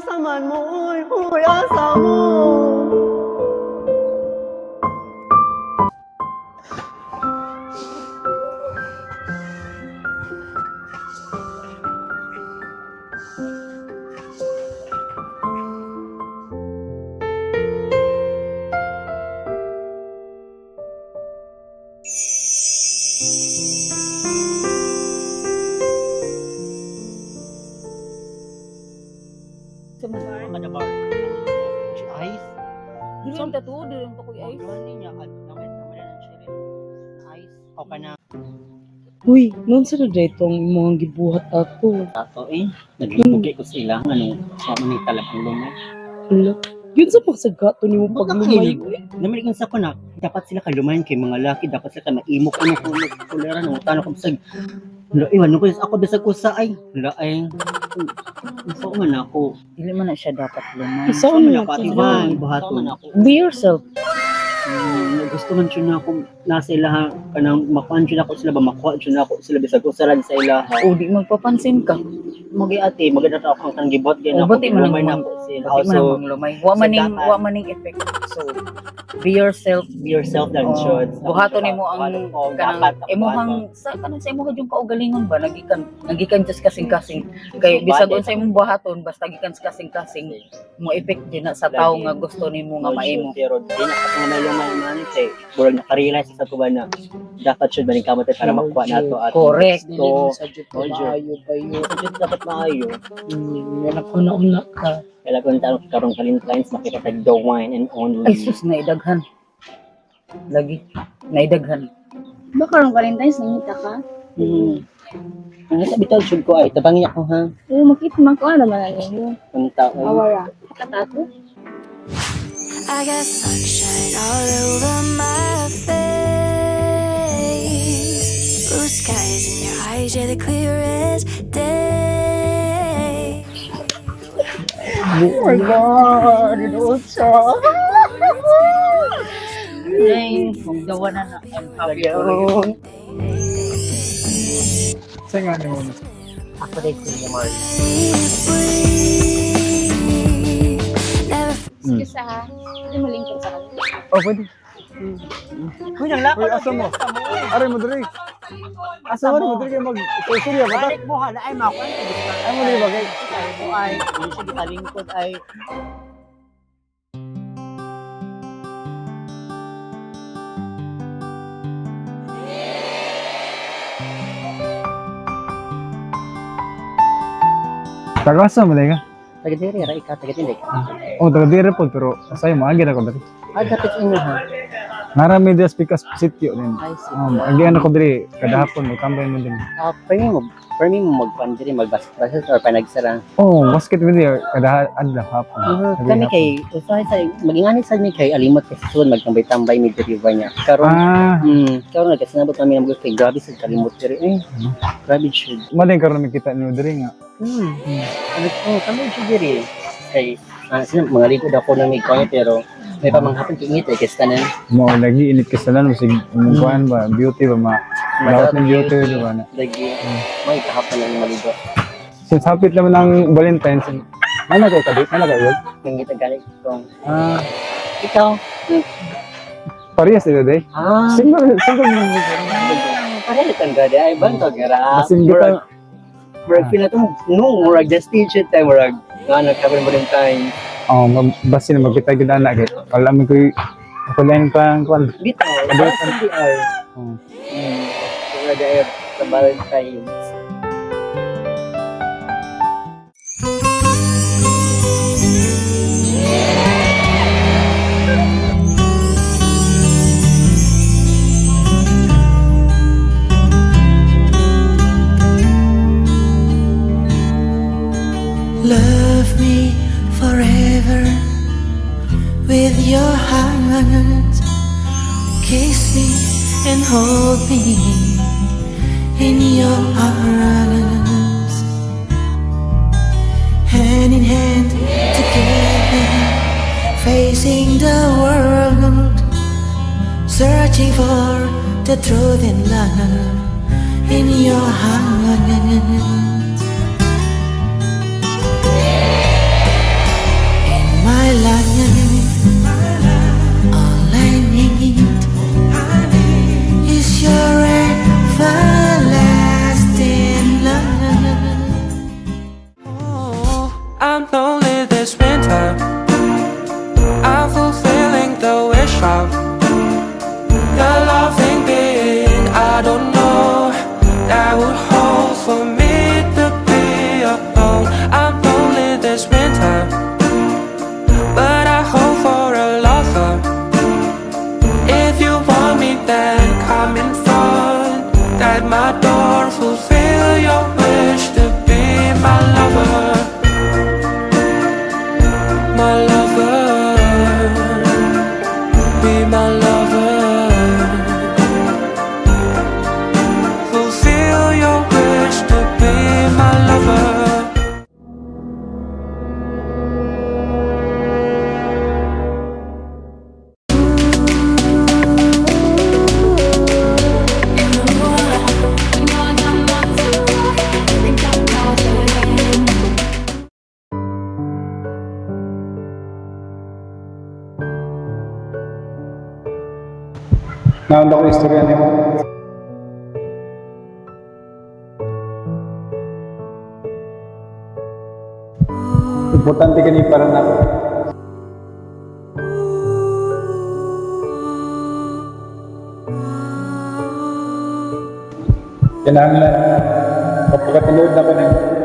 Asa man mo, uy, uy, asa mo? Sa mga Kada bar. Ice. Dili ang tattoo, dili ang takoy ice. Niya, naman naman ang chili. Ice. O kana. Uy, noon sa na itong mga gibuhat ato. Ato eh. Naglibugi ko sila ano sa ni talagang lumay. Hala. Yun sa pagsagato ni mo paglumay. Uy. Namalik sa ko na dapat sila kalumayan kay mga laki, dapat sila kay maimo ko ng kulera ng utano ko bisag. Wala, iwan ko ako bisag usa ay. Wala ay. Usa man ako. Dili man na siya dapat lumay. Isa Usa man man ako ati ako. Ivan, buhaton. Be yourself. Gusto man siya na ako nasa ilaha kanang makuan siya ako sila ba makuha siya na ako sila bisag usa lang sa ilaha. O di magpapansin ka. Magi ate, maganda ta ako ang gibot gay O, na ako. buti man ang Lumay na mang- ako sila. Pati man So, ang manglumay. Wa so man ning dapat- wa man ning effect. So be yourself. Be yourself lang Oh, should. buhaton nimo ang kanang imuhang sa kanang sa imuha yung kaugalingon ba nagikan just kasing-kasing kay bisag unsa imong buhaton basta gikan sa kasing-kasing mo effect din na sa tawo nga gusto nimo nga maimo. Pero di na ka nga lumay man kay murag nakarealize sa tuba na dapat should ba kamot para makuha nato at Correct. Dili man sa jud Oh, Jud. maayo ba yun. So, jud dapat maayo. Yan ako na una ka. Kaya kung tayo karong Valentine's makita tag the wine and only. Ay sus, naidaghan. Lagi naidaghan. Ba karong Valentine's nangita ka? Ang sa bitaw jud ko ay tabangin ako ha. Oo, makita man ko ano man ang inyo. Unta oy. Awara. Katato. I got sunshine all over my face. Blue skies in your eyes, you're the clearest day. Oh my God, Rosa. Ay, kung gawa na na. I'm happy for you. Sa nga ni mo. Ako rin si Mark. Breathe. Never Excuse ha. Hindi mo lingkod sa kanila. Oh, pwede. Uy, nang Uy, asa mo? Aray mo diri. Asa mo diri kay mag susurya ba ta? Balik mo hala ay makuha. Ay mo diri ba kay Ay mo ay hindi siya gitalingkod ay. Taga-asa mo diri ka? Taga diri ra ikaw, taga diri ka. Oh, taga diri pod pero sayo maagi na ko diri. Ay kapit inyo ha. Narami diri pikas sitio din. Ay si. Oh, maagi na ko diri kada hapon magtambay mo din. Ah, permi mo magkuan diri magbasket or panagsara. Oh, basket mo diri kada adlaw hapon. Every Kami hapon. kay usahay sa magingani sa mi kay alimot kay suod magtambay-tambay mi diri ba niya. Karon karon nagkasinabot kami ng kay grabe sa kalimot diri eh. Grabe jud. Mading karon makita niyo diri nga. Ano oh, kami jud diri kay sino, mga likod ako ng may kuan pero may pamanghapon kay init eh kay tanan. Mao lagi init kasalan mo sig imong kuan ba beauty ba ma. Dapat ng beauty di ba na. Lagi may kahapon ng maligo. Since hapit naman ang Valentine's, mana kay kadit, mana kay yun? Nangita gani kong Ah, ikaw. Parehas sila day. Ah, Single, single man. Pareho tang gadi ay bantog ra. Basin kita. Murag feel na to no, murag just teach it time murag nga nagkaroon mo rin time. Oh, basin magkita gid ana kay. Wala mi koy ako lang pa ang kwan. Bitaw, hindi ay. Oh. Murag ay sa Valentine's. Love me forever with your heart. Kiss me and hold me in your arms. Hand in hand together, facing the world, searching for the truth and love in your heart. Naunda ko istorya nimo. Importante kani para nako. Kinahanglan mapakatinuod na ko nimo.